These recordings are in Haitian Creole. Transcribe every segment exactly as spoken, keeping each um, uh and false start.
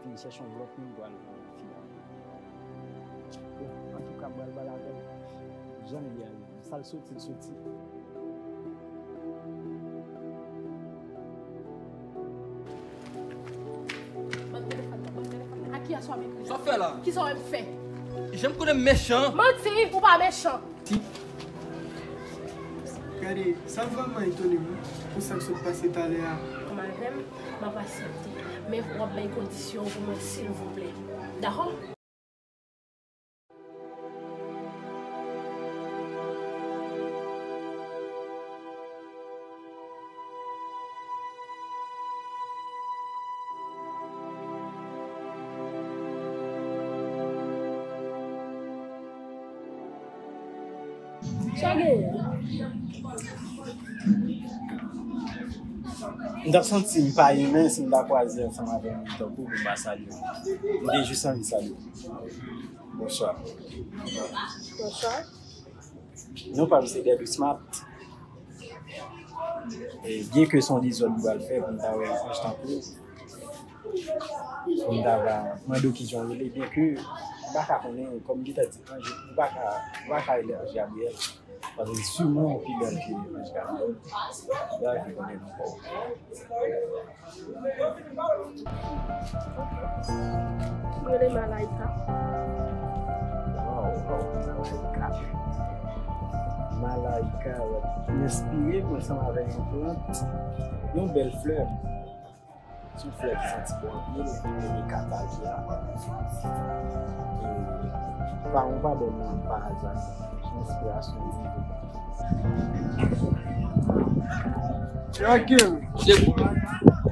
Vin chèche yon lòt moun pou al pran fi a. Bon, antouka, m pral pale avè l. Jan l ye a, sa l soti, l soti. Ban m telefòn nan, ban m telefòn nan. A ki aswa m ekri? Sa w fè la? Kisa w wè m fè? Jan m konnen m mechan. Manti, ou pa mechan. Ti. Gade, sa vrèman etone m, wi, pou sa k sot pase talè a. Ansanm avè m, m ap aksepte. Men w ap bay kondisyon pou mwen, silvouplè. Dakò? Sa w genyen? M t ap santi m pa imen si m ta kwaze ansanm avè yon moun tankou w pou m pa salye w. M te jis anvi salye w. Bonswa. Bonswa. Non pa m se Dèdou Smart. E byen ke se yon dezòd m pral fè pou m ta wè yon anj tankou w, pou m ta va mande w kijan w rele, byen ke m pa ka konnen, kòm m gentan di, anj, m pa ka, m pa ka rele anj Gabriel. Paske li siman pi bèl ke anj Gabriel. Bagay ki konnen nan kò w. Mwen rele Malaika. Waw, waw, Malaika. Malaika, w ap enspire m ansanm avè yon plant, yon bèl flè. Se yon flè ki santi bon anpil, e li ka pale a. E pa, ou pa bon moun pa aza. Se yon enspirasyon divin. Tranquille.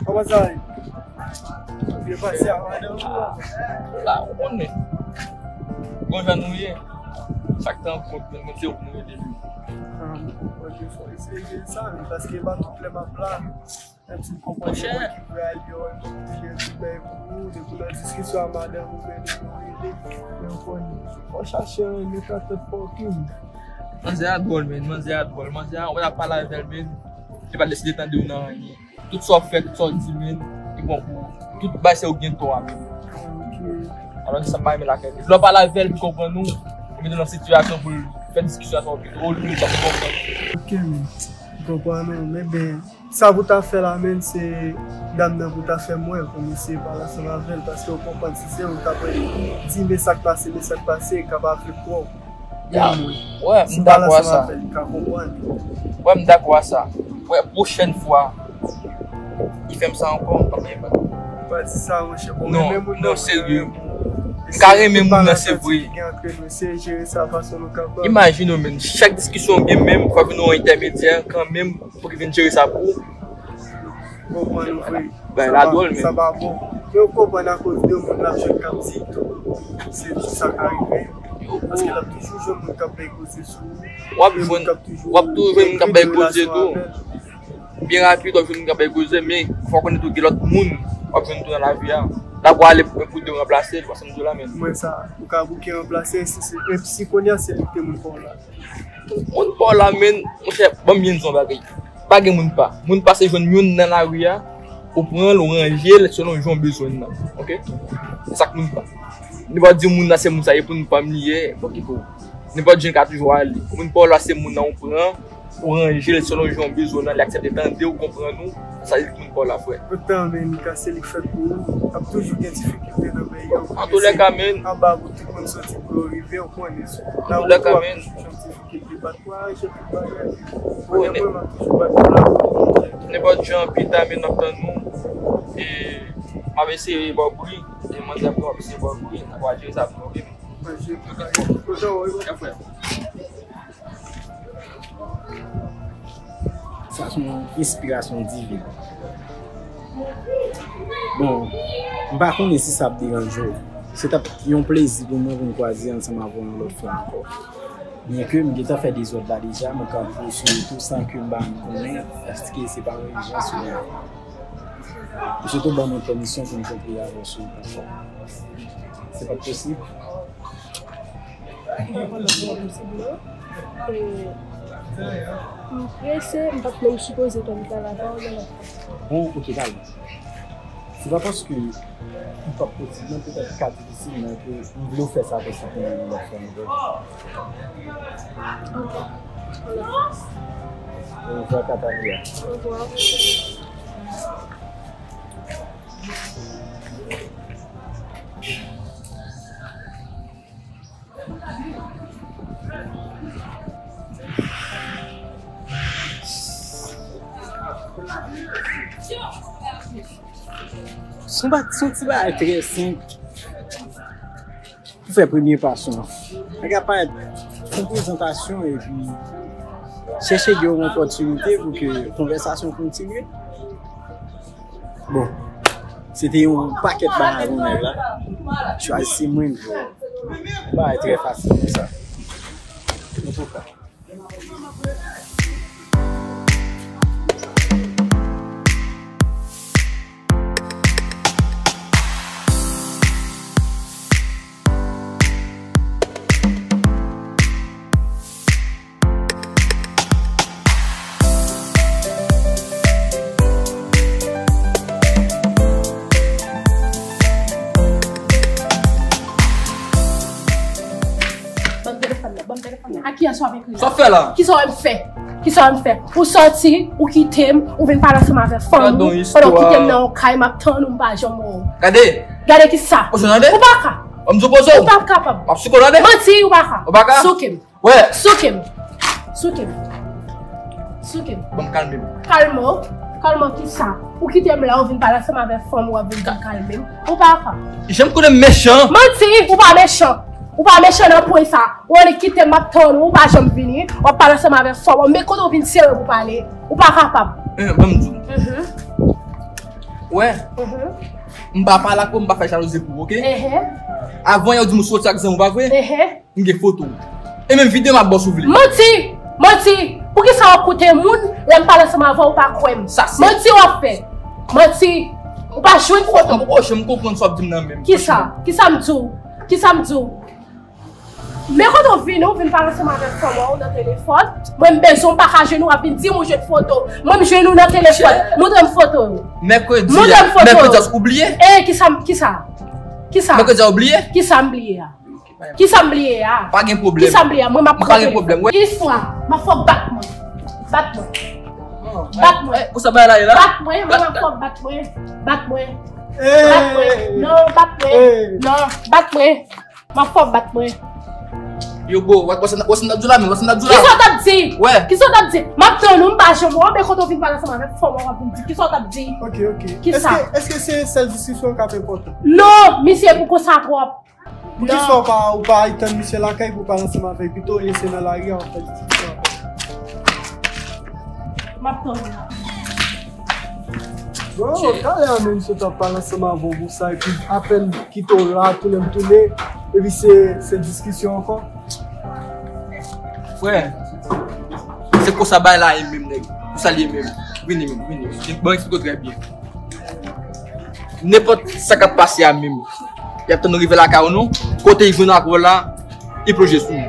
Kòman sa ye? Byen pase a madanm ou? Ah, la, ou konnen. Bon jan nou ye. Chak tan kont, men se ou nou ye depi. Ah, ok, fò eseye sa, men paske pa tout lè m ap la. Menm si m konprann se mwen ki pral yo, m toujou bay pou ou, depi nan diskisyon a madanm ou, men nou rele, men ou konnen. Fò chache yon antann pou ou. Manzè a dwòl, men. Manzè a dwòl. Manzè a, ou pa t ap pale avè l, men. Li pa deside tande w nan anyen. Tout sa w fè, tout sa w di, men, li bon pou ou. Tout bagay se ou gen tò a, men. Ok. Alò, se sa m pa renmen lakay li. Lè w pale avè l, li konprann ou, li mete w nan sitiyasyon pou l fè diskisyon avè w pito, olye l konprann. Ok, men. M konprann ou, men ben, sa pou ta fè la, men, se dam nan pou ta fè mwen, pou m eseye pale ansanm avè l, paske ou konprann si se ou ta pral di, men sa k pase, men sa k pase, ka pa fè twòp. Ya, wè, m dakò a sa. Wè, m dakò a sa. Wè, pwochèn fwa, li fè m sa ankò, m pa bay bat. Pa di sa, monchè. Bon, non, renmen moun nan, non, serye. M ka renmen moun nan, se vre. Gen ant nou, se jere sa fason nou kapab. Imajine w, men, chak diskisyon w gen, menm, fòk nou yon entèmedyè kanmenm pou ki vin jere sa pou ou. Konprann ou vre. Bagay la dwòl, men. Sa pa bon. Yo konprann akoz de moun l ap jwenn k ap di tou. Se sa k rive. Paske l ap toujou jwenn moun k ap bay koze sou ou. W ap jwenn, w ap toujou jwenn moun k ap bay koze tou. Byen rapid, w ap jwenn moun k ap bay koze, men fò w konnen tou gen lòt moun w ap jwenn tou nan lavi a. L ap pwale pou de w ranplase l, w ap santi w la menm. Mwen sa, ou ka bouke ranplase, si se, menm si kounye a se li ki te moun pa w la. Moun pa w la, men, monchè, ban m byen di w yon bagay. Pa gen moun pa. Moun pa se jwenn youn nan lari a, ou pran l, ou ranje l selon jan w bezwen l nan. Ok? Se sa k moun pa. Nenpòt di moun nan se moun sa ye pou nou pa m li ye, bon ki pou. Nenpòt jan ka toujou ale. Moun pa w la se moun nan ou pran, ou ranje l selon jan w bezwen l nan, li aksepte tande w, konprann ou, sa se moun pa w la frè. Otan men li ka se li k fèt pou ou, ap toujou gen difikilte nan peyi an. Antoulèka men. Anba pou tout moun soti pou yo rive, ou konnen. Antoulèka men. Ki te bat pou aranje tout bagay. Konnen mwen, m ap toujou bat pou la. Nenpòt jan, pita, men n ap tann nou. E m ap eseye ba w bri. E manzè ap ap eseye ba w bri. N ap jere sa pou nou, ok? Manje pou bagay. Kontan wè. Ya, frè. Sa se yon enspirasyon divin. Bon, m pa konnen si sa ap deranje w. Se t ap yon plezi pou mwen pou m kwaze ansanm avè w yon lòt fwa ankò. Byenke m gentan fè dezòd la deja, mwen ka pouswiv tou san ke m pa menm konnen, èske se pa yon ijans ou byen. Ou sitou ban mwen pèmisyon pou m kontre avè w sou yon platfòm. Se pa posib? M pa konn lòt fwa posib, non. E, m prese, m pa t menm sipoze tann pale avè w nan lòt fwa. Bon, ok, talè. Mwen panse ke li p ap posib, men petèt li ka difisil, men ke m vle w fè sa pou sa pou yon lòt fwa ankò. Ok. Orevwa, Katania. Orevwa. Se yon ba-, se yon ti bagay trè senp pou fè premye pa sou. Nèg la parèt fè yon prezantasyon epi chèche gen yon opòtinite pou ke konvèsasyon kontinye. Bon, se te yon pakèt bagay pou nèg la. Chwazi se mwen, bro. Bagay trè fasil konsa. Antouka. Ban m telefòn nan, ban m telefòn nan. A kiyès w ap ekri la? Sa w fè la? Kisa w wè m fè? Kisa w wè m fè? Ou sòti, ou kite m, ou vin pale ansanm avèk fanm ou, pandan w kite m nan yon kay, m ap tann ou, m pa janm wè w. Gade! Gade kisa? Poze w tande? Ou pa ka. Ban m di w poze w. Ou p ap kapab. M ap souke w tande? Manti, ou pa ka. Ou pa ka? Souke m. Wè. Souke m. Souke m. Souke m. Ban m kalme m. Kalme w. Kalme w kisa? Ou kite m la, ou vin pale ansanm avèk fanm ou, w ap vin di m kalme m. Ou pa ka. Jan m konnen m mechan. Manti, ou pa mechan. Ou pa mechan nan pwen sa. Ou annik kite m, m ap tann ou, ou pa janm vini. W ap pale ansanm avèk fanm ou. Men kote w vin sere pou pale. Ou pa kapab. Eh, ban m di w. Mhm. Wè. Mhm. M pa pale ak ou, m pa fè jalouzi pou ou, oke? Ehe. Avan yè w di m ou soti ak zanmi w, pa vre? Ehe. M gen foto w. E menm videyo m ap ba w si w vle. Manti! Manti! Poukisa w ap koute moun, lè m pale ansanm avè w, ou pa kwè m? Sa se. Manti w ap fè. Manti! Ou pa jwenn foto m. Oh, oh, m konprann sa w ap di m nan menm. Kisa? Kisa m di w? Kisa m di w? Men kote w vin, ou vin pale ansanm avèk fanm ou nan telefòn. Mwen m bezwen w, m pa ka jwenn ou, w ap vin di m ou jwenn foto. Mwen m jwenn ou nan telefòn. Montre m foto yo. Mèkredi a. Montre m foto yo. Mèkredi a, ou bliye? Eh, kisa m, kisa? Kisa? Mèkredi a, ou bliye? Kisa m bliye a? Kisa m bliye a? Pa gen pwoblèm. Kisa m bliye a? Mwen m ap pran telefòn. Istwa, m ap fè w bat mwen. Bat mwen. Bat mwen. Eh, pou sa bagay la ye la? Bat mwen, mwen m ap fè w bat mwen. Bat mwen. Bat mwen. Non, bat mwen. Non, bat mwen. M ap fè w bat mwen. Yo, bro, wè, wè sa n ap di la menm, wè sa n ap di la. Kisa w t ap di? Wè. Kisa w t ap di? M ap tann ou, m pa janm wè w, men kote w vin pale ansanm avèk fanm ou, w ap vin di. Kisa w t ap di? Ok, ok. Kisa? Èske, èske se sèl diskisyon k ap enpòtan? Non, misye pou konsa twòp. Poukisa w pa, ou pa al tann misye lakay pou pale ansanm avè l pito, olye se nan lari a w ap fè diskisyon avè l? M ap tann ou la. Bon, talè a menm sot ap pale ansanm avè w pou sa, epi apèn kite w la, tounen m tounen, epi se, se diskisyon ankò. Frè, se konsa bagay la ye menm, nèg. Konsa l ye menm. Vini menm, vini. Bon, eksplike w trè byen. Nenpòt sa k ap pase a menm, y ap tann ou rive lakay ou non. Kote y jwenn ak wòl la, y plonje sou ou.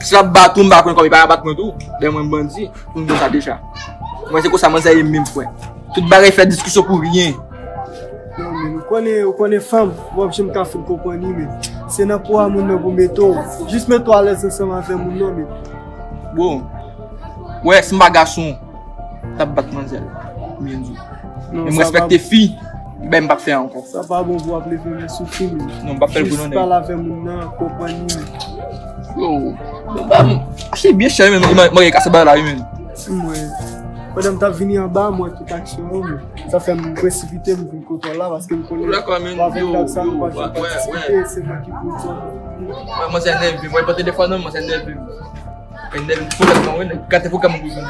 Si l ap bat ou, m pa konn kòman y pa ka bat mwen tou. Dèyè mwen, m bandi, pou m konn sa deja. Mwen, se konsa manzè ye menm, frè. Tout bagay fè diskisyon pou ryen. Non, men ou konnen, ou konnen fanm, ou p ap janm ka fin konprann li, men se nan po a moun nan pou mete w. Jis mete w alèz ansanm avè moun nan, men. Bon. Wè, si m pa gason, t ap bat manzè. Byen di. Non, men m respekte fi, men m p ap fè ankò. Sa pa bon pou w ap leve men sou fi, men. Non, m p ap fè l pou non, nèg. Jis pale avè moun nan, konprann li, men. Yo, men ba m, achte byen chè, men, m, m, m kase bagay la, wi, men. Mwen, pandan m t ap vini anba, m wè tout aksyon yo, men sa fè m presipite, m vin kote w la, paske m konnen w avèk gad sa nou pa janm patisipe, se mwen ki pwodui. Mwen, mwen se nève, mwen pran telefòn nan, mwen se nève. Mwen nève, fò gad mwen, wi, gate fò gad mwen pou jounen.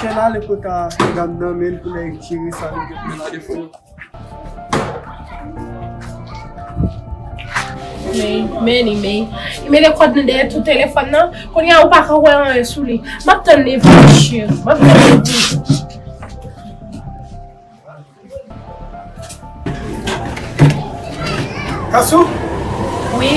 Kèl ale pou ta gad nan men pou nèg jere sa nou gen nan telefòn. Men, men, men, men, men li mete kòd nan dèyè tou telefòn nan. Kounye a, ou pa ka wè anyen sou li. M ap tann li vini, cheri. M ap tann li vini. Kasou? Wi.